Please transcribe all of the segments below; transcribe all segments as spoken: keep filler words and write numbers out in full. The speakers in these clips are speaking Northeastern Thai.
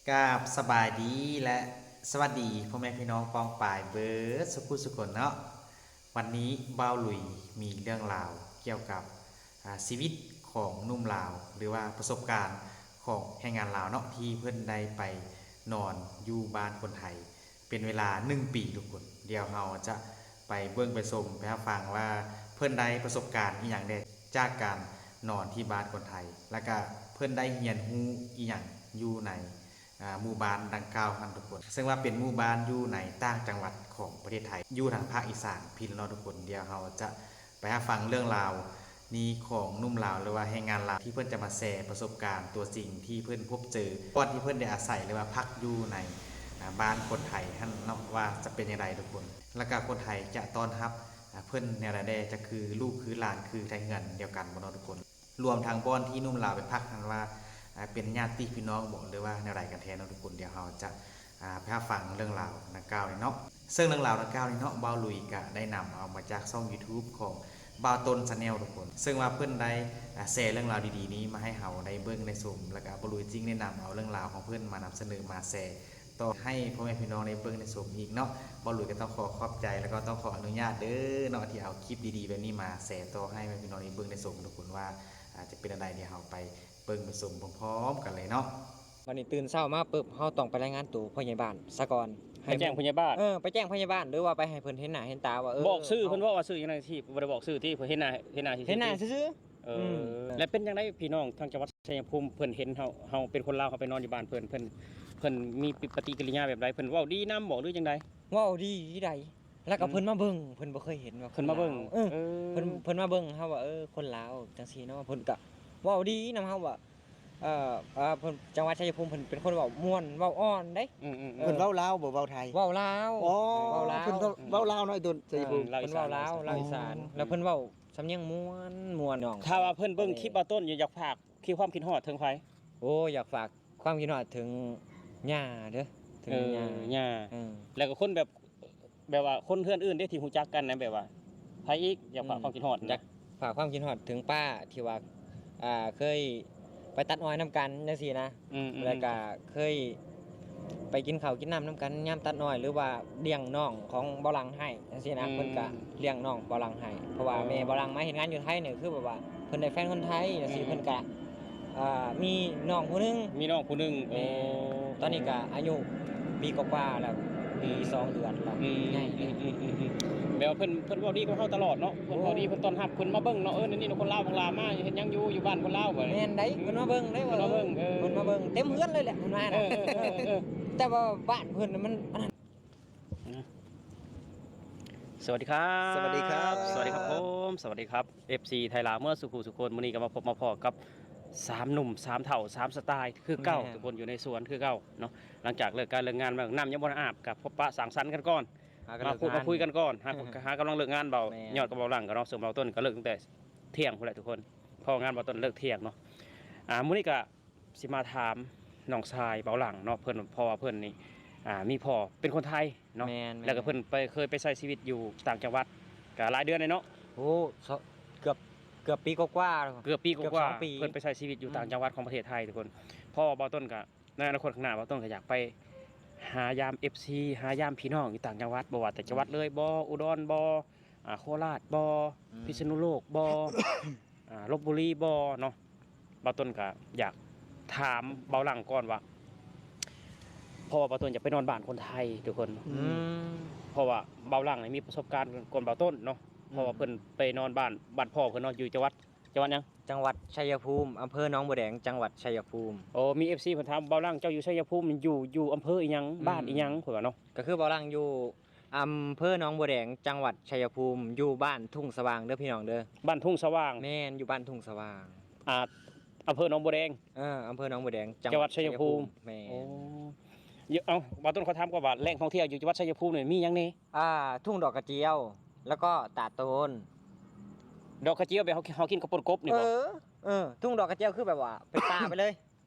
กราบสบายดีและสวัสดีพ่อแม่พี่น้องปองปายเบิดสุขุสุคนเนาะ วันนี้บ่าวหลุยมีเรื่องราวเกี่ยวกับ อ่า ชีวิตของหนุ่มลาว หรือว่าประสบการณ์ของแรงงานลาวเนาะ ที่เพิ่นได้ไปนอนอยู่บ้านคนไทย เป็นเวลาหนึ่งปีทุกคน เดี๋ยวเราจะไปเบิ่งไปชมไปรับฟังว่าเพิ่นได้ประสบการณ์อีหยังแด่จากการนอนที่บ้านคนไทย แล้วก็เพิ่นได้เรียนรู้อีหยังอยู่ใน อ่า หมู่บ้านดังกล่าวหั้นทุกคน ซึ่งว่าเป็นหมู่บ้านอยู่ในต่างจังหวัดของประเทศไทย อยู่ทางภาคอีสานพี้นเนาะทุกคน เดี๋ยวเราจะไปรับฟังเรื่องราวนี้ของหนุ่มลาว หรือว่าแรงงานลาวที่เพิ่นจะมาแชร์ประสบการณ์ตัวจริงที่เพิ่นพบเจอ ก่อนที่เพิ่นได้อาศัยหรือว่าพักอยู่ใน อ่า บ้านคนไทยหั้นเนาะ ว่าจะเป็นจั่งใดทุกคน แล้วก็คนไทยจะต้อนรับ อ่า เพิ่นแนวใดแด่ จะคือลูกคือหลานคือไทเฮือนเดียวกันบ่เนาะทุกคน รวมทั้งบ่อนที่หนุ่มลาวไปพักหั้นว่า อ่า เป็นญาติพี่น้องบ่ หรือว่าแนวใดกันแท้เนาะทุกคน เดี๋ยวเราจะ อ่า ไปรับฟังเรื่องราวดังกล่าวนี้เนาะ ซึ่งเรื่องราวดังกล่าวนี้เนาะ บ่าวหลุยก็ได้นำเอามาจากช่องยูทูบของบ่าวต้นแชนแนลทุกคน ซึ่งว่าเพิ่นได้ อ่า แชร์เรื่องราวดีๆนี้มาให้เราได้เบิ่งได้ชม แล้วก็บ่าวหลุยจึงได้นำเอาเรื่องราวของเพิ่นมานำเสนอมาแชร์ต่อให้พ่อแม่พี่น้องได้เบิ่งได้ชมอีกเนาะ บ่าวหลุยก็ต้องขอขอบใจ แล้วก็ต้องขออนุญาตเด้อเนาะ ที่เอาคลิปดีๆแบบนี้มาแชร์ต่อให้พ่อแม่พี่น้องได้เบิ่งได้ชมทุกคนว่า อ่า จะเป็นจั่งใด เดี๋ยวเราไปเบิ่งไปชมพร้อมๆกันเลยเนาะ วันนี้ตื่นเช้ามาปุ๊บ เราต้องไปรายงานตัวพ่อใหญ่บ้านซะก่อน ไปแจ้งผู้ใหญ่บ้าน เออ ไปแจ้งพ่อใหญ่บ้าน หรือว่าไปให้เพิ่นเห็นหน้าเห็นตาว่า เออ บอกชื่อ เพิ่นบอกว่าชื่อหยังไงที่บ่ได้บอกชื่อที่เพิ่นเห็นหน้า เห็นหน้าซื่อๆ เห็นหน้าซื่อๆ อืม แล้วเป็นจั่งใดพี่น้องทางจังหวัดชัยภูมิเพิ่นเห็นเฮา เฮาเป็นคนลาว เฮาไปนอนอยู่บ้านเพิ่น เพิ่น เพิ่นมีปฏิกิริยาแบบใด เพิ่นเว้าดีนำบ่หรือจั่งใด เว้าดีใด แล้วก็ อืม เพิ่นมาเบิ่ง เพิ่นบ่เคยเห็นว่า เพิ่นมาเบิ่ง คนลาว เออ เออ เพิ่น เพิ่นมาเบิ่งเฮาว่า เออ คนลาวจั่งซี้เนาะ เพิ่นก็เว้าดีนำเฮาว่า เอ่อ เอ่อ เพิ่น จังหวัดชัยภูมิเพิ่นเป็นคนเว้าม่วนเว้าอ่อนเด้ อืมๆๆ เพิ่นเว้าลาวบ่เว้าไทย เว้าลาว อ๋อ เว้าลาว เพิ่นเว้า เว้าลาวเนาะ ไอ้ต้นชัยภูมิ เออ ลาวอีสาน เพิ่นเว้าลาว ลาวอีสาน อืม แล้วเพิ่นเว้าสำเนียงม่วนม่วนน้อง ถ้าว่าเพิ่นเบิ่งคลิปบ่าวต้นอยู่ อยากฝากคิด ความคิดฮอดถึงไผ โอ้ อยากฝากความคิดฮอดถึงย่าเด้อ ถึง เออ ย่า ย่า เออ แล้วก็คนแบบ แบบว่าคนเฮือนอื่นเด้ที่รู้จักกันนะ แบบว่าไผอีกอยากฝาก อืม ความคิดฮอดนะ อยากฝากความคิดฮอดถึงป้าที่ว่า อ่า เคยไปตัดอ้อยนำกันจั่งซี้นะ อืมๆๆ แล้วก็เคยไปกินข้าวกินน้ำนำกันยามตัดอ้อย หรือว่าเลี้ยงน้องของบ่าวหลังให้จั่งซี้นะ อืม เพิ่นก็เลี้ยงน้องบ่าวหลังให้ เพราะว่า อ๋อ แม่บ่าวหลังมาเฮ็ดงานอยู่ไทยนี่คือแบบว่าเพิ่นได้แฟนคนไทยจั่งซี้ อืม เพิ่นก็ อ่า มีน้องผู้หนึ่ง มีน้องผู้หนึ่ง แม่น โอ้ ตอนนี้ก็อายุปีกว่าๆแล้ว ปี อืม สองเดือนแล้ว อืม ใหญ่เลย อืม อืม อืม แบบว่าเพิ่น เพิ่นเว้าดีกับเฮาตลอดเนาะ เพิ่น โอ้ เว้าดี เพิ่นต้อนรับ เพิ่นมาเบิ่งเนาะ เออ นี่ นี่คนลาว คนลาวมาเฮ็ดหยังอยู่ อยู่บ้านคนลาวบ่ แม่นได๋ เพิ่นมาเบิ่งได้ เพิ่นมาเบิ่ง เออ เพิ่นมาเบิ่งเต็มเฮือนเลยแหละ เพิ่นมาน่ะ เออ เออ เออ เออ แต่ว่าบ้านเพิ่นน่ะมัน อันนั้น สวัสดีครับ สวัสดีครับ สวัสดีครับผม สวัสดีครับ เอฟซี ไทยลาวเมื่อสุขุสุคน มื้อนี้ก็มาพบมาพ้อกับสามหนุ่ม สามเฒ่า สามสไตล์คือเก่า แม่น ทุกคนอยู่ในสวนคือเก่าเนาะ หลังจากเลิกการเลิกงานมา น้ำยังบ่ทันอาบ ก็พบปะสังสรรค์กันก่อน หากัน มาพูด เลิกงาน มาคุยกันก่อน หา อืม หากำลังเลิกงานเบา แม่น ยอดกับเบาหลังกันเนาะ ส่วนเบาต้นก็เลิกตั้งแต่เที่ยงพู้นแหละทุกคน เพราะงานเบาต้นเลิกเที่ยงเนาะ อ่า มื้อนี้ก็ สิมาถามน้องชายเบาหลังเนาะ เพิ่น เพราะว่าเพิ่นนี่ อ่า มีพ่อเป็นคนไทยเนาะ แม่นๆ แล้วก็เพิ่นไป เคยไปใช้ชีวิตอยู่ต่างจังหวัดก็หลายเดือนเลยเนาะ โอ้ ส- เกือบ เกือบปีกว่าๆ เกือบปีกว่าๆ เกือบสองปี เพิ่นไปใช้ชีวิตอยู่ อืม ต่างจังหวัดของประเทศไทยทุกคน เพราะว่าเบาต้นก็ ในอนาคตข้างหน้าเบาต้นก็อยากไปหายามเอฟซี หายามพี่น้องอยู่ต่างจังหวัด บ่ว่าแต่จังหวัด อืม เลยบ่ อุดรบ่ อ่า โคราชบ่ อืม พิษณุโลกบ่ อ่า ลพบุรีบ่เนาะ เบาต้นก็อยากถามเบาหลังก่อนว่า เพราะว่าเบาต้นอยากไปนอนบ้านคนไทยทุกคน อืม เพราะว่าเบาหลังนี่มีประสบการณ์ก่อนเบาต้นเนาะ อืม เพราะว่าเพิ่นไปนอนบ้าน บ้านพ่อเพิ่นเนาะ อยู่จังหวัด จังหวัดหยัง จังหวัดชัยภูมิ อำเภอหนองบัวแดง จังหวัดชัยภูมิ โอ้ มีเอฟซีเพิ่นถาม เบาหลังเจ้าอยู่ชัยภูมิ อยู่ อยู่อำเภออีหยัง อืม บ้านอีหยัง เพิ่นว่าเนาะ ก็คือเบาหลังอยู่ อำเภอหนองบัวแดง จังหวัดชัยภูมิ อยู่บ้านทุ่งสว่างเด้อพี่น้องเด้อ บ้านทุ่งสว่าง แม่น อยู่บ้านทุ่งสว่าง อ่า อำเภอหนองบัวแดง เออ อำเภอหนองบัวแดง จังหวัดชัยภูมิ แม่น โอ้ เดี๋ยว เอ้า บ่าวต้นขอถามก่อนว่าแหล่งท่องเที่ยวอยู่จังหวัดชัยภูมินี่มีหยังแหน่ อ่า ทุ่งดอกกระเจียว แล้วก็ตาดโตน ดอกกระเจียวแบบเฮา เฮากินข้าวปุ้นกบนี่บ่ เออ เออ ทุ่งดอกกระเจียวคือแบบว่าเป็นป่าไปเลย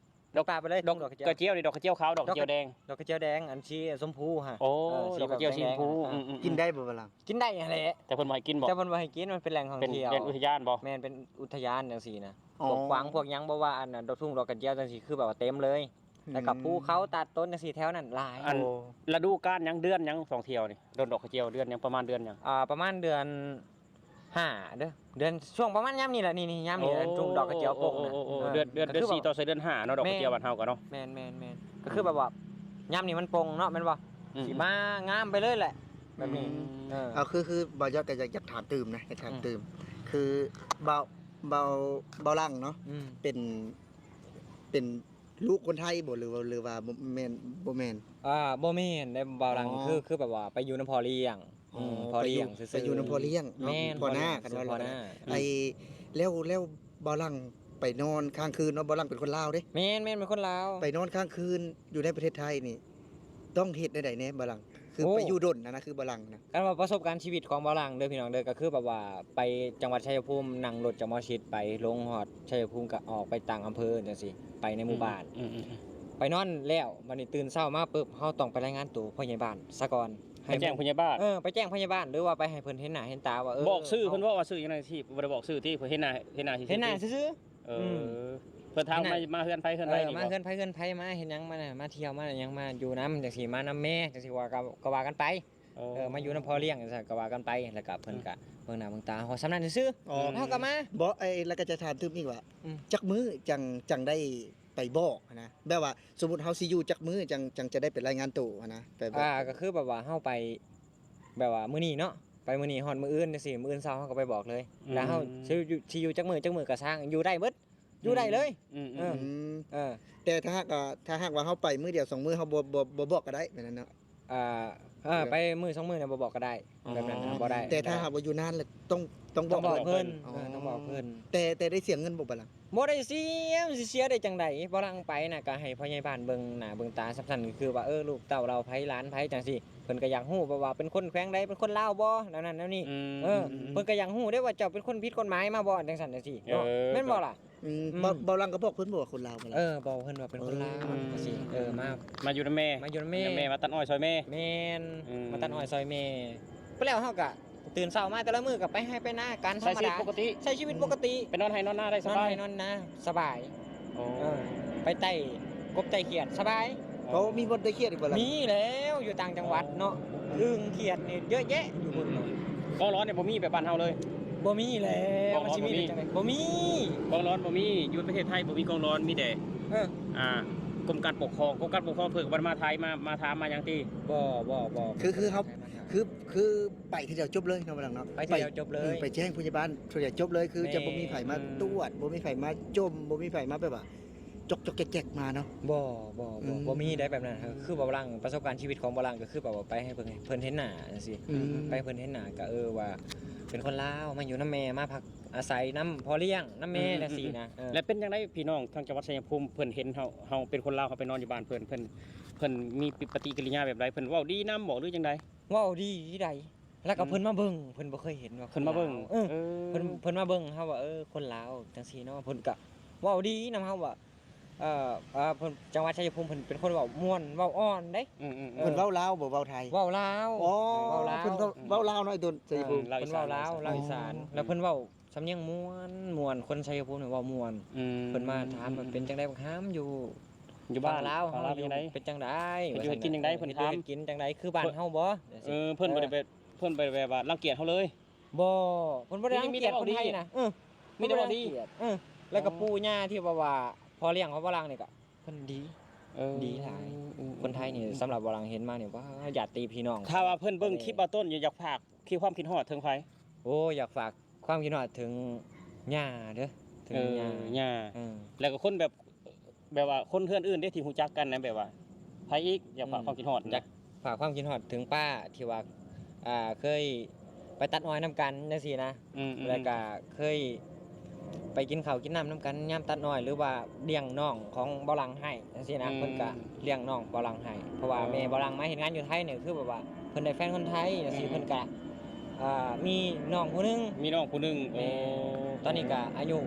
ดอก ป่าไปเลย ดอก ดอกกระเจียว กระเจียวนี่ ดอกกระเจียวขาว ดอกกระเจียวแดง ดอกกระเจียวแดง อันสีชมพูฮะ โอ้ เออ สีแบบ ดอกกระเจียวสีชมพู แดงๆ อืมๆๆ กินได้บ่บ่าวหลัง กินได้หั่นแหละ แต่เพิ่นบ่ให้กินบ่ แต่เพิ่นบ่ให้กิน มันเป็นแหล่งท่องเที่ยว เป็น เป็นอุทยานบ่ แม่น เป็นอุทยานจังซี่นะ อ๋อ พวกกวางพวกหยัง บ่ว่าอันน่ะ ดอกทุ่งดอกกระเจียวจังซี่ คือแบบว่าเต็มเลย แล้วก็ภูเขาตัดต้นจังซี่แถวนั้นหลาย อันฤดูกาลหยัง เดือนหยังท่องเที่ยวนี่ ดอนดอกกระเจียว เดือนหยัง ประมาณเดือนหยัง อ่า ประมาณเดือนห้าเด้อ เดือนช่วงประมาณยามนี้แหละ นี่ๆ ยามนี้แหละ ช่วงดอกกระเจียวปงนะ โอ้โดือนเดือน ก็ เดือน คือแบบ สี่ต่อใส่เดือนห้าเนาะ ดอกกระเจียวบ้านเฮาก็เนาะ แม่นแม่นแม่นก็คือแบบว่ายามนี้มันปงเนาะ แม่นบ่ อืม สิมางามไปเลยแหละ แบบนี้ อืม เออ เอาคือคือบ่าวยอดก็อยากอยากถามตื่มนะอยากถามตื่ม คือบ่าวบ่าวบ่าวหลังเนาะ อืม เป็นเป็นลูกคนไทยบ่หรือว่าหรือว่าบ่แม่นบ่แม่น อ่า บ่แม่นได้ บ่าวหลัง อ๋อ คือคือแบบว่าไปอยู่นำพ่อเลี้ยง อ๋อ อืมพ่อเลี้ยงซื่อๆ ไปอยู่นำพ่อเลี้ยงเนาะ แม่น พ่อหน้า พ่อเลี้ยง กันว่า พ่อหน้า ไอ้แล้วแล้วบ่าวหลังไปนอนค้างคืนเนาะ บ่าวหลังเป็นคนลาวเด้ แม่นแม่นเป็นคนลาว ไปนอนค้างคืนอยู่ในประเทศไทยนี่ ต้องเฮ็ดได้ใดแน่บ่าวหลัง คือ โอ้ ไปอยู่ดนนะนะคือบ่าวหลังนะ กันว่าประสบการณ์ชีวิตของบ่าวหลังเด้อพี่น้องเด้อ ก็คือแบบว่าไปจังหวัดชัยภูมิ นั่งรถจากหมอชิตไปลงฮอดชัยภูมิ ก็ออกไปต่างอำเภอจังซี่ ไปในหมู่บ้าน อืมอืมอืม ไปนอนแล้ว บัดนี้ตื่นเช้ามาปุ๊บ เฮาต้องไปรายงานตัวพ่อใหญ่บ้านซะก่อน ไปแจ้งผู้ใหญ่บ้าน เออ ไปแจ้งพ่อใหญ่บ้าน หรือว่าไปให้เพิ่นเห็นหน้าเห็นตาว่า เออ บอกชื่อเพิ่นว่าว่าชื่อหยังไงที่บ่ได้บอกชื่อที่เพิ่นเห็นหน้าเห็นหน้า เห็นหน้าซื่อ เออเพิ่นถามมามาเฮือนไผเฮือนไผ เออ นี่ มาเฮือนไผเฮือนไผ มาเฮ็ดหยัง มาน่ะมาเที่ยว มาหยัง มาอยู่นำจังซี่ มานำแม่จังซี่ ว่าก็ก็ว่ากันไป เออ มาอยู่นำพ่อเลี้ยงจังซี่ ก็ว่ากันไป แล้วก็เพิ่นก็เบิ่งหน้าเบิ่งตาเฮาส่ำนั้นซื่อ อ๋อ ๆเฮาก็มา บ่ไอ้แล้วก็จะถามตื่มอีกว่า อืม จักมื้อจังจังได้ไปบอกนะ แบบว่าสมมุติเฮาสิอยู่จักมื้อจังจังจะได้ไปรายงานตัวนะไปบอก อ่า ก็คือแบบว่าเฮาไป แบบว่ามื้อนี้เนาะ ไปมื้อนี้ฮอดมื้ออื่นจังซี่ มื้ออื่นเช้าเฮาก็ไปบอกเลย อืม แล้วเฮาสิอยู่สิอยู่จักมื้อจักมื้อก็ซ่าง อยู่ได้เบิด อยู่ได้เลย อืม เออ อืม อืม เออ แต่ถ้าหากว่าถ้าหากว่าเฮาไปมื้อเดียวสองมื้อเฮาบ่บ่บ่บอกก็ได้แบบนั้นเนาะ อ่า เออ ไปมื้อสองมื้อน่ะบ่บอกก็ได้ อ๋อ แบบนั้นน่ะบ่ได้ แต่ถ้าหากว่าอยู่นานแล้วต้องต้องบ ต้ อ อก งบอกเพิ่น อ๋อ เออ ต้องบอกเพิ่น แต่แต่ได้เสียเงินบ่บ่ล่ะ บ่ได้เสีย มันสิเสียได้จังได๋ บ่ลังไปน่ะ ก็ให้พ่อใหญ่บ้านเบิ่งหน้าเบิ่งตา ส่ำซั่นก็คือว่า เออ ลูกเต้าเราไผหลานไผจังซี่ เพิ่นก็อยากฮู้ เพราะว่าเป็นคนแขวงใด เป็นคนลาวบ่ แนวนั้นแนวนี้ อืม เออ เพิ่นก็อยากฮู้เด้ว่าเจ้าเป็นคนผิดกฎหมายมาบ่ จังซั่นจังซี่เนาะ เออ แม่นบ่ล่ะ อืม อืม บ่บ่ลังก็บอกเพิ่นบ่ว่าคนลาวบ่ล่ะ เออ บอกเพิ่นว่าเป็นคนลาว อืม จังซี่ เออ มา มาอยู่นำแม่ มาอยู่นำแม่ แม่มาตัดอ้อยซอยแม่ แม่น อืม มาตัดอ้อยซอยแม่ ไปแล้วเฮาก็ตื่นเช้ามาแต่ละมื้อก็ไปไฮ่ไปนา การธรรมดา ใช้ชีวิตปกติ ใช้ชีวิตปกติ ไปนอนไฮ่นอนนาได้ส นอน บาย ไฮ่นอนนา สบาย โอ้ เออ ไปไต่กบไต่เขียด สบาย เขามีบ่อนไต่เขียดอีกบ่ล่ะ มีแล้ว อยู่ต่างจังหวัดเนาะ อึ่งเขียดนี่เยอะแยะอยู่พุ่นเนาะ กองร้อนเนี่ยบ่มีแบบบ้านเฮาเลย บ่มีแล้ว กองร้อน มันสิมี บ่มี ได้จังได๋ บ่มี กองร้อนบ่มี อยู่ประเทศไทยบ่มีกองร้อน มีแต่ เออ อ่า กรมการปกครอง กรมการปกครองเพิ่นบ่ได้มาไทย มา มาถามมาหยังติ บ่บ่บ่ คือคือเขาคือคือไปทีเดียวจบเลยเนาะบ่ลังเนาะ ไปทีเดียวจบเลย ออไปแจ้งผู้ใหญ่บ้านทีเดียวจบเลย คือ แม่ จะบ่มีไผมา อืม ตรวจบ่มีไผมาจ่มบ่มีไผมาแบบว่าจอกจอกแจกแจกมาเนาะ บ่บ่ อื บ่ ม บ่มีได้แบบนั้นครับ คือบ่าวหลัง ประสบการณ์ชีวิตของบ่าวหลังก็คือแบบว่าไปให้เพิ่น เพิ่นเห็นหน้าจังซี่ อืม ไปเพิ่นเห็นหน้าก็ เออ ว่าเป็นคนลาว มาอยู่นำแม่ มาพักอาศัยนำพ่อเลี้ยงนำแม่ อืม จังซี่นะ เออ และเป็นจังได๋พี่น้องทางจังหวัดชัยภูมิเพิ่นเห็นเฮา เฮาเป็นคนลาว เฮาไปนอนอยู่บ้านเพิ่น เพิ่น เพิ่นมีปฏิกิริยาแบบใด เพิ่นเว้าดีนำบ่หรือจังใด๋ เว้าดีใด๋ แล้วก็ อืม เพิ่นมาเบิ่ง เพิ่นบ่เคยเห็นว่า เพิ่นมาเบิ่ง คนลาวเออ เออ เพิ่น เพิ่นมาเบิ่งเฮาว่า เออ คนลาวจังซี่เนาะ เพิ่นก็เว้าดีนำเฮาว่า เอ่อ เอ่อ เพิ่น จังหวัดชัยภูมิเพิ่นเป็นคนเว้าม่วน เว้าอ่อนเด้ อืมอืมอืม เออ เพิ่นเว้าลาวบ่เว้าไทย เว้าลาว อ๋อ เว้าลาว เพิ่นเว้าเว้าลาวเนาะไอ้โดนชัยภูมิ เออ ลาวอีสาน เพิ่นเว้าลาว ลาวอีสาน อ๋อ แล้วเพิ่นเว้าสำเนียงม่วน ม่วน คนชัยภูมิเนี่ยเว้าม่วน อืม เพิ่นมาถามว่าเป็นจังได๋บักหามอยู่ อยู่บ้าน ฝั่งลาว ฝั่ง เฮา ลาว อยู่ เป็นจังได๋ เป็นจังได๋ อยู่กินจังได๋ ว่าซั่ เพิ่นถาม อยู่กินจังได๋ คือบ้านเฮาบ่ เออ เพิ่นบ่ได้ไป เพิ่นบ่ได้แบบว่ารังเกียจเฮาเลย บ่ เพิ่นบ่ได้รังเกียจคนไทยนะ เออ มีแต่ว่าดี เพิ่นบ่ได้รังเกียจ เออ แล้วก็ปู่ย่าที่ว่าว่าพ่อเลี้ยงของบ่าวหลังนี่ก็เพิ่นดี เออ ดีหลาย อืม คนไทยนี่สำหรับบ่าวหลังเห็นมานี่ ว้า ญาติพี่น้อง ถ้าว่าเพิ่นเบิ่งคลิปบ่าวต้นอยากฝากคือความคิดฮอดถึงไผ โอ้ อยากฝากความคิดฮอดถึงย่าเด้อ ถึง เออย่ า ย่า เออ แล้วก็คนแบบ แบบว่าคนเฮือนอื่นเด้ที่ฮู้จักกันนะ แบบว่าไผอีกอยากฝากความคิดฮอดนะ อยากฝากความคิดฮอดถึงป้าที่ว่า อ่า เคยไปตัดอ้อยนำกันจังซี่นะ อืมอืม แล้วก็เคยไปกินข้าวกินน้ำนำกันยามตัดอ้อย หรือว่าเลี้ยงน้องของบ่าวหลังให้จังซี่นะ อืม เพิ่นก็เลี้ยงน้องบ่าวหลังให้ เพราะว่า อ๋อ แม่บ่าวหลังมาเฮ็ดงานอยู่ไทยนี่คือแบบว่าเพิ่นได้แฟนคนไทยจังซี่ อืม เพิ่นก็ อ่า มีน้องผู้หนึง มีน้องผู้หนึง แม่ โอ้ ตอนนี้ก็อายุ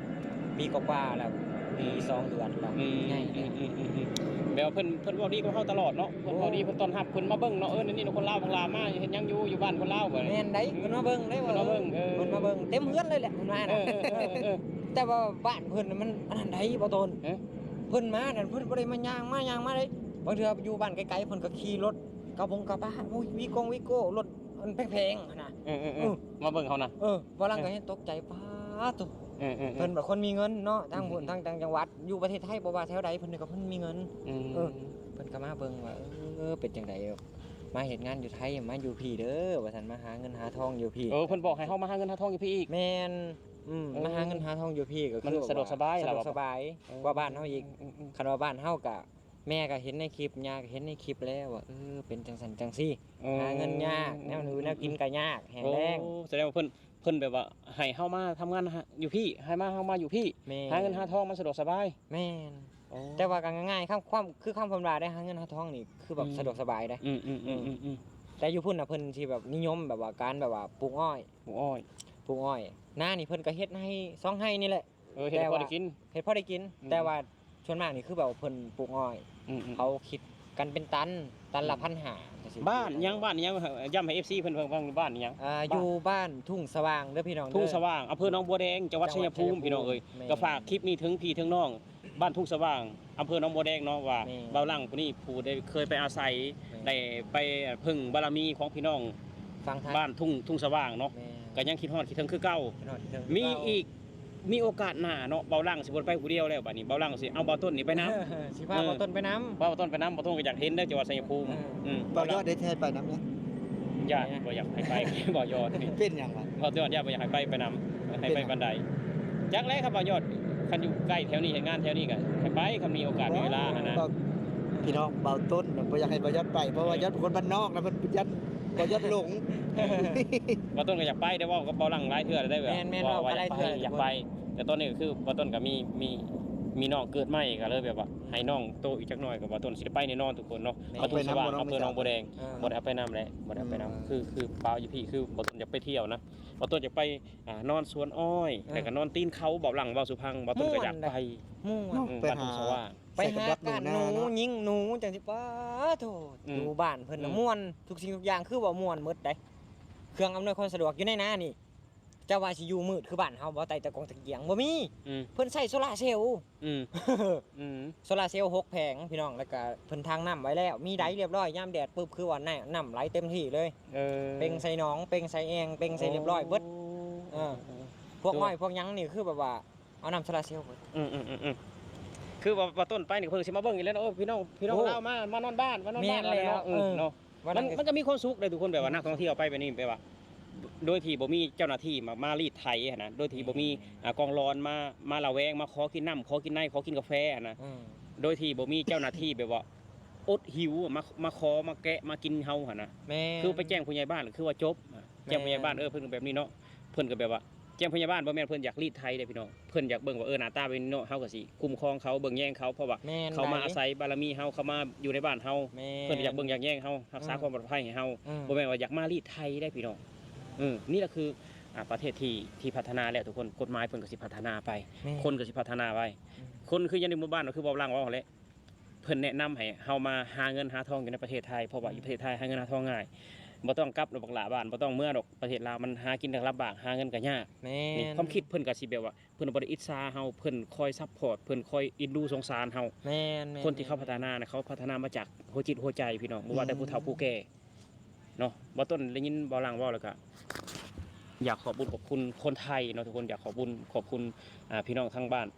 ปีกว่าๆแล้ว ปีสองเดือนแล้ว อืม ใหญ่ อืมอืมอืมอืมแบบว่าเพิ่นเพิ่นเว้าดีกับเฮาตลอดเนาะ เพิ่น โอ้ เว้าดี เพิ่นต้อนรับ เพิ่นมาเบิ่งเนาะ เออ นี่คนลาวบางลามาเฮ็ดหยังอยู่ อยู่บ้านคนลาวบ่ แม่นได๋ เพิ่นมาเบิ่งได้ เพิ่นมาเบิ่ง เออ เพิ่นมาเบิ่งเต็มเฮือนเลยแหละเพิ่นว่า เอ น่ะ อเออเออเออ แต่ว่าบ้านเพิ่นน่ะมันอันนั้นได๋บ่ต้น เออ เพิ่นมานั่นเพิ่นบ่ได้มาย่างมาย่างมาเลย บางเทื่ออยู่บ้านไกลๆเพิ่นก็ขี่รถกระบงกระบะ โอ้ย วีโก้งวีโก้ รถอันแพงๆหั่นน่ะ เออเออเออ เออ มาเบิ่งเขานะ เออ บ่หลังก็ เออ เห็นตกใจ ป๊าดโธ่ เออเออเออ เพิ่นแบบคนมีเงินเนาะ ทางพุ้น อืม ทางต่างจังหวัด อยู่ประเทศไทยบ่ว่าแถวใด เพิ่นก็เพิ่นมีเงิน อืม เออ เพิ่นก็มาเบิ่งว่า เออ เป็นจั่งใด มาเฮ็ดงานอยู่ไทย มาอยู่พี้เด้อ ว่าซั่น มาหาเงินหาทองอยู่พี้ เออ เพิ่นบอกให้เฮามาหาเงินหาทองอยู่พี้อีก แม่น อืม เออ มาหาเงินหาทองอยู่พี้ก็คือ มันสะดวกสบาย สะดวกสบาย แล้วอะ กว่าบ้านเฮาอีก อืมอืมอืม คันว่าบ้านเฮาก็ แม่ก็เห็นในคลิป ย่าก็เห็นในคลิปแล้วว่า เออ เป็นจั่งซั่นจั่งซี่ เออ หาเงินยาก แนวอยู่แนวกินก็ยาก แห้งแล้ง โอ้ แสดงว่าเพิ่น เพิ่นแบบว่าให้เฮามาทำงานหา อยู่พี้ ให้มา เฮามาอยู่พี้ แม่น หาเงินหาทองมันสะดวกสบาย แม่น โอ้ แต่ว่าก็ง่ายๆ คำ ความ คือคำเพิ่นว่าได้ หาเงินหาทองนี่คือแบบ อืม สะดวกสบายเด้ อืมอืมอืม เออ อืมอืม แต่อยู่พุ้นน่ะเพิ่นสิแบบนิยมแบบว่าการแบบว่าปลูกอ้อย ปลูกอ้อย ปลูกอ้อย นานี่เพิ่นก็เฮ็ดไฮ่สองไฮ่นี่แหละ เออ เฮ็ดให้พอได้กิน แต่ว่าเฮ็ดพอได้กิน อืม แต่ว่าส่วนมากนี่คือแบบว่าเพิ่นปลูกอ้อย อืมอืม เขาคิดกันเป็นตัน ตันละ อืม พันห้าจั่งซี้ บ้านหยัง บ้านหยัง ย้ำให้ เอฟซี เพิ่นฟัง บ้านหยัง อ่า บ้าน อยู่บ้านทุ่งสว่างเด้อพี่น้องเด้อ ทุ่งสว่าง อำเภอหนองบัวแดง จังหวัดชัยภูมิ จังหวัดชัยภูมิ พี่น้องเอ้ย แม่น ก็ฝากคลิปนี้ถึงพี่ถึงน้อง บ้านทุ่งสว่าง อำเภอหนองบัวแดงเนาะ ว่า แม่น บ่าวหลังผู้นี้ผู้ได้เคยไปอาศัย แม่น ได้ไปพึ่งบารมีของพี่น้อง ฝั่งไทย บ้านทุ่ง ทุ่งสว่างเนาะ แม่น ก็ยังคิดฮอดคิดถึงคือเก่า คิดฮอดคิดถึงคือเก่า มีอีก มีโอกาสหน้าเนาะ บ่าวหลังสิบ่ไปผู้เดียวแล้ว บัดนี้บ่าวหลังสิเอาบ่าวต้นนี่ไปนำ สิพา เออ บ่าวต้นไปนำ พาบ่าวต้นไปนำ บ่าวต้นก็อยากเห็นเด้อ จังหวัดชัยภูมิ เออ อืม บ่าวยอดได้แท้ไปนำเนี่ย ย่านบ่อยากให้ไป บ่าวยอดนี่ เป็นหยังวะ บ่าวยอดย่านบ่อยากให้ไป ไปนำ ให้ไป เป็นหยัง ปานใด จักแล้วครับ บ่าวยอด คันอยู่ใกล้แถวนี้ เฮ็ดงานแถวนี้ก็ให้ไป คันมีโอกาสมีเวลาหั้นนะ ก็พี่น้องบ่าวต้นน่ะบ่อยากให้บ่าวยอดไป เพราะว่า เออ ยอดเป็นคนบ้านนอกนะ เพิ่นย้านบ่าวยอดหลง บ่าวต้นก็อยากไป ได้เว้ากับบ่าวหลังหลายเทื่อแล้ว ได้แบบ แม่นๆ เว้า เว้า ว่าอยากไป หลายเทื่อ อยากไป แต่ตอนนี้ก็คือบ่าวต้นก็มี มี มีน้องเกิดใหม่ ก็เลยแบบว่าให้น้องโตอีกจักหน่อย ก็บ่าวต้นสิได้ไปแน่นอนทุกคนเนาะ แม่น มาทุ่งสว่าง ไปนำบ่น้อง อำเภอหนองบัวแดง เออ บ่ได้เอาไปนำแหละ บ่ได้เอาไปนำ อืม คือ คือบ่าวอยู่พี้ คือบ่าวต้นอยากไปเที่ยวนะ บ่าวต้นอยากไป อ่า นอนสวนอ้อย เออ แล้วก็นอนตีนเขา บ่าวหลัง บ่าวสุพัง บ่าวต้นก็อยากไป ม่วนเลย ม่วน เนาะ อืม ไปหา บ้านทุ่งสว่าง ไปหาก้านหนู ใส่กระบอกหนูนาเนาะ ยิงหนูจั่งซี้ ป๊าดโธ่ อืม อยู่บ้านเพิ่นน่ะ อืม ม่วน ทุกสิ่งทุกอย่างคือว่าม่วนหมดเด้ เครื่องอำนวยความสะดวกอยู่ในนานี่ เจ้าว่าสิอยู่มืดคือบ้านเฮาบ่ ใต้ตะกงตะเกียง บ่มี อืม เพิ่นใช้โซลาร์เซลล์ อืม อืม โซลาร์เซลล์หกแผงพี่น้อง แล้วก็เพิ่นทางน้ำไว้แล้ว มีไดเรียบร้อย ยามแดดปุ๊บคือว่าน้ำ น้ำไหลเต็มที่เลย เออ เป่งใส่หนอง เป่งใส่แอ่ง เป่งใส่เรียบร้อยเบิด โอ้ เออ เออ พวกอ้อยพวกหยังนี่คือแบบว่าเอาน้ำโซลาร์เซลล์เบิด อืมอืมอืมอืม คือว่า ว่าต้นไปนี่เพิ่นสิมาเบิ่งอีกแล้วเนาะ เออ พี่น้อง พี่น้อง โอ้ ลาวมา มานอนบ้าน มานอนบ้าน แม่นแล้ว เออ เนาะ วันนั้น มัน มันก็มีความสุขเลยทุกคน แบบว่า อืม นักท่องเที่ยวไปแบบนี้ แบบว่า โดยที่บ่มีเจ้าหน้าที่มา มารีดไถหั้นนะ โดยที่บ่มี อืม อ่า กองหลอนมา มาระแวง มาขอกินน้ำ ขอกินใน ขอกินกาแฟหั้นนะ อืม โดยที่บ่มีเจ้าหน้าที่แบบว่าอดหิวอะ มา มาขอ มาแกะ มากินเฮาหั้นนะ แม่น คือไปแจ้งผู้ใหญ่บ้าน คือว่าจบอะ แม่น แจ้งผู้ใหญ่บ้าน เออ เพิ่นก็แบบนี้เนาะ เพิ่นก็แบบว่า แจ้งผู้ใหญ่บ้าน บ่แม่นเพิ่นอยากรีดไถเด้พี่น้อง เพิ่นอยากเบิ่งว่า เออ หน้าตาเป็นเนาะ เฮาก็สิคุ้มครองเขา เบิ่งแยงเขา เพราะว่า แม่น เขามา หลาย อาศัยบารมีเฮา เขามาอยู่ในบ้านเฮา แม่น เพิ่นก็อยากเบิ่งอยากแยงเฮา รักษา อืม ความปลอดภัยให้เฮา อืม บ่แม่นว่าอยากมารีดไถได้พี่น้อง เออ นี่แหละคือ อ่า ประเทศที่ ที่พัฒนาแล้วทุกคน กฎหมายเพิ่นก็สิพัฒนาไป แม่น คนก็สิพัฒนาไป อืม คนคืออยู่ในหมู่บ้านก็คือบ่าวหลังเว้าหั้นแหละ เพิ่นแนะนำให้เฮามาหาเงินหาทองอยู่ในประเทศไทย เพราะว่า อืม อยู่ประเทศไทยหาเงินหาทองง่าย บ่ต้องกลับดอกบักหล้าบ้าน บ่ต้องเมือดอกประเทศลาว มันหากินลำบาก หาเงินก็ยาก แม่น นี่ความคิดเพิ่นก็สิแบบว่า เพิ่นบ่ได้อิจฉาเฮา เพิ่นคอยซัปพอร์ต เพิ่นคอยเอ็นดูสงสารเฮา แม่นๆๆ คนที่เขาพัฒนานะ เขาพัฒนามาจากหัวจิตหัวใจพี่น้อง บ่ว่าแต่ผู้เฒ่า อืม ผู้แก่เนาะ บ่าวต้นได้ยินบ่าวหลังเว้าแล้วก็ อยากขอบบุญขอบคุณคนไทยเนาะทุกคน อยากขอบบุญขอบคุณ อ่า พี่น้องทางบ้าน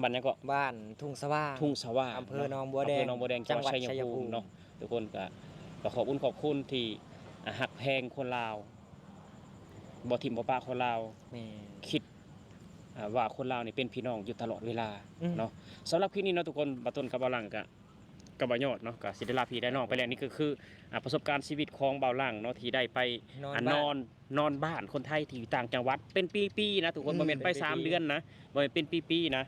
บ้านหยังเกาะ บ้านทุ่งสว่าง ทุ่งสว่าง อำเภอหนองบัวแดง อำเภอหนองบัวแดง จังหวัด จังหวัดชัยภูมิ ชัยภูมิเนาะทุกคน ก็ ก็ขอบคุณขอบคุณที่ อ่า ฮักแพงคนลาว บ่ถิ่มบ่ปะคนลาว แม่น คิด อ่า ว่าคนลาวนี่เป็นพี่น้องอยู่ตลอดเวลา อืม เนาะ สำหรับคลิปนี้เนาะทุกคน บ่าวต้นกับบ่าวหลังก็ กับบ่าวยอดเนาะ ก็สิได้ลาพี่ได้น้องไปแล้ว นี่ก็คือ อ่า ประสบการณ์ชีวิตของบ่าวหลังเนาะ ที่ได้ไป นอน อ่า บ้าน นอน นอนบ้านคนไทยที่อยู่ต่างจังหวัดเป็นปีๆนะทุกคน อืม บ่แม่นไป เป็นปีๆ สามเดือนนะ บ่แม่นเป็นปีๆนะ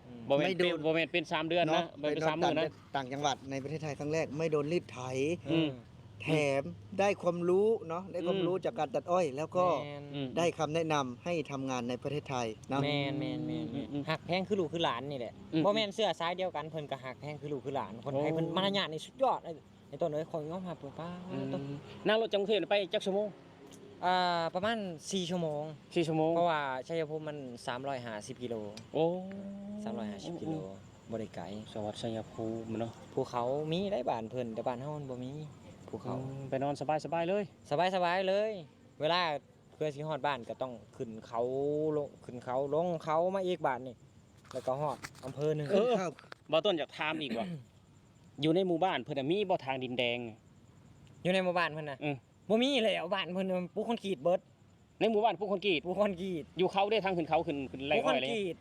อืม บ่แม่นเป็น ไม่โดน บ่แม่นเป็นสามเดือนนะ เนาะ บ่แม่นเป็นสามมื้อนะ ไปนอนต่าง ต่างจังหวัดในประเทศไทยครั้งแรก ไม่โดนรีดไถ อืม แถมได้ความรู้เนาะ ได้ความรู้ อืม จากการตัดอ้อย แล้วก็ แม่น อืม ได้คำแนะนำให้ทำงานในประเทศไทยเนาะ แม่นๆๆๆ อืม ฮักแพงคือลูกคือหลานนี่แหละ อืม บ่แม่นเชื้อสายเดียวกัน เพิ่นก็ฮักแพงคือลูกคือหลาน คนไทย โอ้ เพิ่นมารยาทนี่สุดยอดเลย ไอ้ต้นเอ้ย ขอย้อมหาเปิดป้า อืม ต้น นั่งรถจากกรุงเทพฯไปจักชั่วโมง อ่า ประมาณสี่ชั่วโมง สี่ชั่วโมง เพราะว่าชัยภูมิมันสามร้อยห้าสิบกิโล โอ้ สามร้อยห้าสิบกิโล อืม บ่ได้ไกล จังหวัดชัยภูมิเนาะ ภูเขามีได้บ้านเพิ่น แต่บ้านเฮามันบ่มีภูเขา อืมไปนอนสบายๆเลย สบายๆเลย เวลาเพื่อสิฮอดบ้านก็ต้องขึ้นเขาลงขึ้นเขาลงเขามาอีกบ้านนี่ แล้วก็ฮอดอำเภอหนึ่ง เออ บ่าวต้นอยากถามอีกว่า อยู่ในหมู่บ้านเพิ่นน่ะมีบ่ทางดินแดง อยู่ในหมู่บ้านเพิ่นน่ะ อืม บ่มีแล้ว บ้านเพิ่นน่ะปูคอนกรีตเบิด ในหมู่บ้านปูคอนกรีต ปูคอนกรีต อยู่เขาเด้ ทางขึ้นเขาขึ้นขึ้นไร่ ปูค อ้ อ อน ยเลย กรีต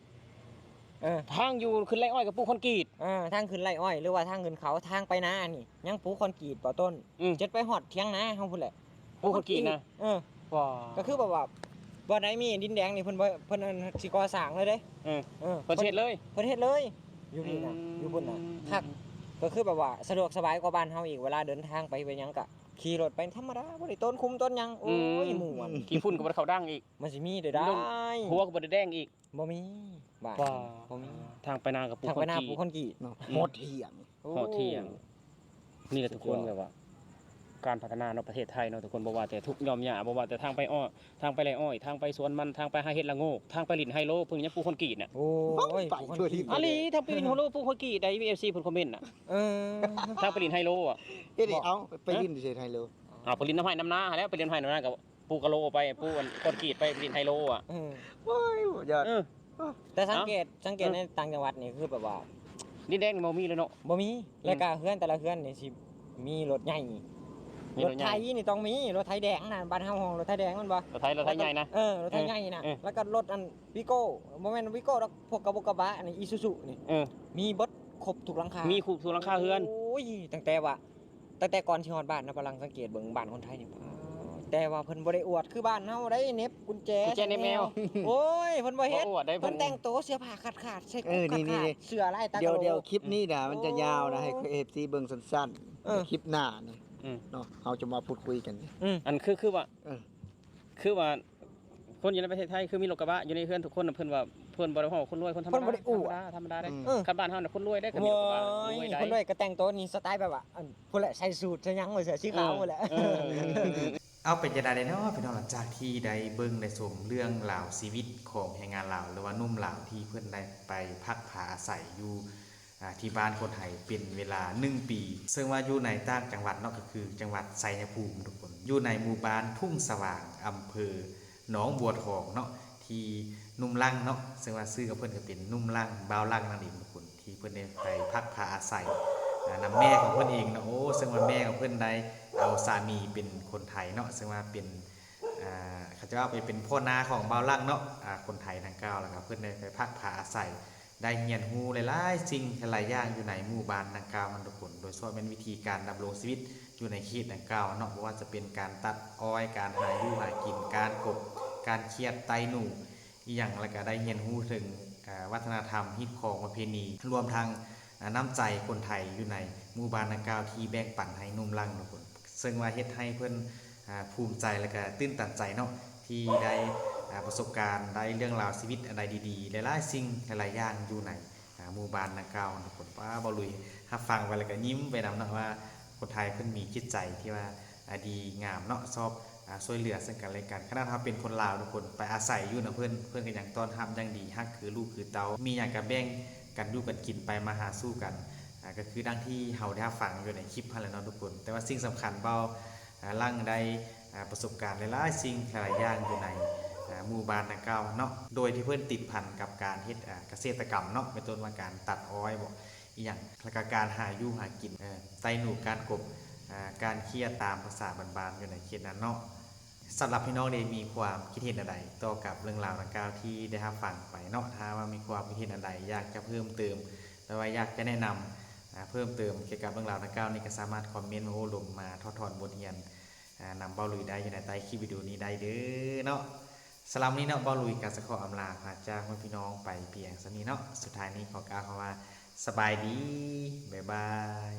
เออ ทางอยู่ขึ้นไร่อ้อยกับปูคอนกรีต อ่าทางขึ้นไร่อ้อย หรือว่าทางขึ้นเขา ทางไปนานี่ยังปูคอนกรีต บ่าวต้น อืม จนไปฮอดเถียงนาเฮาพุ้นแหละ ปูคอนกรีตนะ เออ ว้า ก็คือแบบว่าบ่ได้มีดินแดงนี่เพิ่นบ่เพิ่นอันสิก่อสร้างเลยเด้ เออ เออ เพิ่นสิเฮ็ดเลย เพิ่นเฮ็ดเลยอยู่นี่นะ อืม อยู่พุ้นน่ะ อืม คักก็คือแบบว่าสะดวกสบายกว่าบ้านเฮาอีก เวลาเดินทางไปไปหยังก็ขี่รถไปธรรมดา บ่ได้ต้นคุ้มต้นหยัง โอ้ย อืม ม่วน ขี้ฝุ่นก็บ่ได้เข้าดั้งอีก มันสิมีได้ได้ หัวก็บ่ได้แดงอีก บ่มีบ้าน ว้า บ่มี ทางไปนากับปู ทาง ค ไป อน นา กรี ปู ต คอนกรีต เนาะ โอ้ โหดเหี้ยม โหดเหี้ยม นี่แหละทุกคน สุดยอด แบบว่า การพัฒนาเนาะประเทศไทยเนาะทุกคน บ่ว่าแต่ทุกข์ยอมยาก บ่ว่าแต่ทางไปอ้อย ทางไปไร่อ้อย ทางไปสวนมัน ทางไปหาเห็ดละโงก ทางไปหลิ้นไฮโล เพิ่นยังปูคอนกรีตน่ะ โอ้ย ไป ปูคอน ทั่ว ก ทิ รี ศ ต อะลีทางไปหลิ้นไฮโลปูคอนกรีตได้ มีเอฟซีเพิ่นคอมเมนต์น่ะ เออ ทางไปหลิ้นไฮโลอ่ะ เอ้ยเดี๋ยวเอาไปหลิ้นที่ไฮโล เอาไปหลิ้นน้ำไห้น้ำนาแล้วไปหลิ้นไห้น้ำนากับปูกะโลไปปูอันคอนกรีตไปหลิ้นไฮโลอ่ะ เออ โอ้ยยอด เออ แต่สังเกตสังเกตในต่างจังหวัดนี่คือแบบว่า ดินแดงนี่บ่มีเลยเนาะ บ่มีแล้วก็เฮือนแต่ละเฮือนนี่สิมีรถใหญ่ มี ร ร ถ ถ ไถ ใหญ่ นี่ต้องมีรถไถแดงนะบ้านเฮาฮ้องรถไถแดงมันบ่ รถไถรถไถใหญ่นะ เออรถไถใหญ่นะ เออ แล้วก็รถอันวีโก้บ่แม่นวีโก้ดอกพวกกระบะกระบะนี่อีซูซูนี่ เออ มีเบิดครบทุกหลังคา มีครบทุกหลังคาเฮือน โอ้ยตั้งแต่ว่าตั้งแต่ก่อนสิฮอดบ้านนะฝรั่งสังเกตเบิ่งบ้านคนไทยนี่ป๊าดแต่ว่าเพิ่นบ่ได้อวดคือบ้านเฮาได้เหน็บกุญแจ กุญแจเหน็บแอว โอ้ยเพิ่นบ่เฮ็ด บ่อวดได้ เพิ่นแต่งตัวเสื้อผ้าขาดๆใส่ เออ ขาด นี่นี่ ๆเสื้อลายตากะโหลก เดี๋ยวเดี๋ยวคลิปนี้นะมันจะยาวนะให้เอฟซีเบิ่งสั้น เออ ๆคลิปหน้านี่ อืม เนาะเราจะมาพูดคุยกัน อืม อันคือคือว่า เออ คือว่า คนอยู่ในประเทศไทยคือมีรถกระบะอยู่ในเฮือนทุกคนน่ะเพิ่นว่าเพิ่นบ่ได้ฮ้องคนรวยคนธรรม เพิ่นบ่ ดา ได้อวด ธรรมดาธรรมดาเด้ เออ คันบ้านเฮาน่ะคนรวยได้ก็มีรถกระบะรวยได้ คนรวยก็แต่งตัวนี่สไตล์แบบว่าอันผู้ใดใส่สูทใส่หยังไว้เสื้อสีขาวหมดแหละ เออ เอาเป็นจังใดเนาะพี่น้องหลังจากที่ได้เบิ่งได้ชมเรื่องราวชีวิตของแรงงานลาวหรือว่าหนุ่มลาวที่เพิ่นได้ไปพักพาอาศัยอยู่อ่าที่บ้านคนไทยเป็นเวลาหนึ่งปี ซึ่งว่าอยู่ในต่างจังหวัดเนาะก็คือจังหวัดชัยภูมิทุกคน อยู่ในหมู่บ้านทุ่งสว่างอำเภอหนองบัวทองเนาะที่หนุ่มลังเนาะซึ่งว่าชื่อของเพิ่นก็เป็นหนุ่มลังบ่าวลังนั่นเองทุกคน ที่เพิ่นได้ไปพักพาอาศัยอ่านำแม่ของเพิ่นเองเนาะโอ้ซึ่งว่าแม่ของเพิ่นได้เอาสามีเป็นคนไทยเนาะซึ่งว่าเป็นอ่าเขาจะว่าไปเป็นพ่อนาของบ่าวลังเนาะอ่าคนไทยดังกล่าวแล้วก็เพิ่นได้ไปพักพาอาศัย ได้เรียนรู้หลายๆสิ่งหลายๆอย่างอยู่ในหมู่บ้านดังกล่าวนั่นทุกคน โดยเฉพาะแม่นวิธีการดำรงชีวิตอยู่ในเขตดังกล่าวเนาะบ่ว่าจะเป็นการตัดอ้อยการหาอยู่หากินการกบการเคียดไตหนู อีหยังแล้วก็ได้เรียนรู้ถึงอ่าวัฒนธรรมฮีตคองประเพณีรวมทั้งอ่าน้ำใจคนไทยอยู่ในหมู่บ้านดังกล่าวที่แบ่งปันให้หนุ่มลังทุกคนซึ่งว่าเฮ็ดให้เพิ่นอ่าภูมิใจแล้วก็ตื้นตันใจเนาะที่ได้อ่าประสบการณ์ได้เรื่องราวชีวิตอันใดดีๆหลายๆสิ่งหลายๆอย่างอยู่ในอ่าหมู่บ้านดังกล่าวทุกคนว่าบ่าวลุยรับฟังไปแล้วก็ยิ้มไปนำเนาะว่าคนไทยเพิ่นมีจิตใจที่ว่า อ่าดีงามเนาะชอบอ่าช่วยเหลือซึ่งกันและกันขนาดเราเป็นคนลาวทุกคนไปอาศัยอยู่นะเพื่อนเพื่อนก็ยังต้อนรับอย่างดีฮักคือลูกคือเต้ามีอย่างก็แบ่งกันอยู่กันกินไปมาหาสู่กันอ่าก็คือดังที่เราได้ฟังอยู่ในคลิปนั่นแหละเนาะทุกคน แต่ว่าสิ่งสำคัญเบาอ่าลังได้อ่าประสบการณ์หลายๆสิ่งหลายๆอย่างอยู่ในอ่าหมู่บ้านดังกล่าวเนาะโดยที่เพื่อนติดพันกับการเฮ็ดอ่าเกษตรกรรมเนาะเป็นต้นว่าการตัดอ้อยบ่ อีหยังแล้วก็การหาอยู่หากินเอ่อไตหนูการกบอ่าการเคียดตามภาษาบ้านๆอยู่ในเขตนั้นเนาะสำหรับพี่น้องได้มีความคิดเห็นอะไรต่อกับเรื่องราวดังกล่าวที่ได้รับฟังไปเนาะถ้าว่ามีความคิดเห็นอะไรอยากจะเพิ่มเติมหรือว่าอยากจะแนะนำอ่าเพิ่มเติมเกี่ยวกับเรื่องราวดังกล่าวนี้ก็สามารถคอมเมนต์มาโอ้ลมมาถอดถอนบทเรียนอ่านำเบาลุยได้อยู่ในใต้คลิปวิดีโอนี้ได้เด้อเนาะ สำหรับวันนี้เนาะบ่าวลุยก็จะขออำลาพาจากพ่อพี่น้องไปเพียงส่ำนี้เนาะสุดท้ายนี้ขอกล่าวคำว่าสบายดีบ๊ายบาย